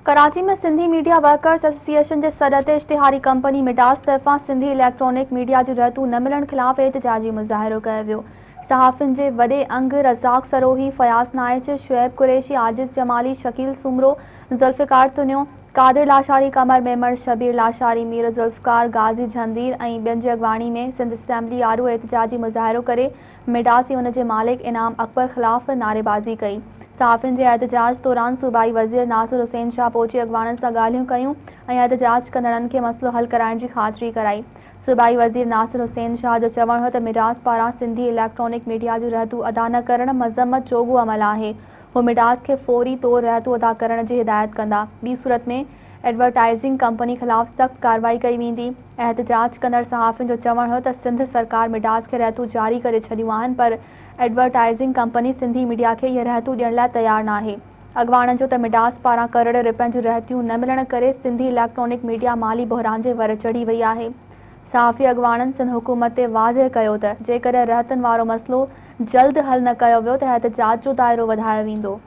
Karachi ۾ Sindhi media workers association جي سڏ تي اشتهاري ڪمپني مڊاس طرفان سنڌي اليڪٽرانڪ ميڊيا جون رهتون نه ملڻ خلاف احتجاجي مظاهرو ڪيو ويو. صحافين جي وڏي انگ رزاق سروهي، فياض نائچ، شعيب قريشي، عاجز جمالي، شڪيل سومرو، ذوالفقار تنيو، قادر لاشاري، قمر ميمڻ، شبير لاشاري، مير ذوالفقار، غازي جهندير ۽ ٻين جي اڳواڻي ۾ سنڌ اسيمبلي آڏو احتجاجي مظاهرو ڪري مڊاس ۽ ان جي مالڪ انعام اڪبر خلاف نعريبازي ڪئي. صحافين جي احتجاج دوران صوبائي وزير ناصر حسين شاهه پهچي اڳواڻن سان ڳالهيون ڪيون ۽ احتجاج ڪندڙن کي مسئلو حل ڪرائڻ جي خاطري ڪرائي. صوبائي وزير ناصر حسين شاهه جو چوڻ هو ته مڊاس پاران سنڌي اليڪٽرانڪ ميڊيا جون رهتون ادا نه ڪرڻ مذمت جوڳو عمل آهي، هو مڊاس کي فوري طور رهتون ادا ڪرڻ جي هدايت ڪندا، ٻي صورت ۾ ايڊورٽائيزنگ ڪمپني خلاف سخت ڪارروائي ڪئي ويندي. احتجاج ڪندڙ صحافين جو چوڻ هو ته سنڌ سرڪار مڊاس کي رهتون جاري ڪري ڇڏيون آهن پر ايڊورٽائيزنگ ڪمپني سنڌي ميڊيا کي اهي رهتون ڏيڻ لاء تيار ناهي. اڳواڻن چيو ته مڊاس پاران ڪروڙين رپين جون رهتيون نه ملڻ ڪري سنڌي اليڪٽرانڪ ميڊيا مالي بحران جي ور چڙهي وئي آهي. صحافي اڳواڻن سنڌ حڪومت تي واضح ڪيو ته جيڪڏهن رهتن وارو مسئلو جلد حل نه ڪيو ويو ته احتجاج جو دائرو وڌايو ويندو.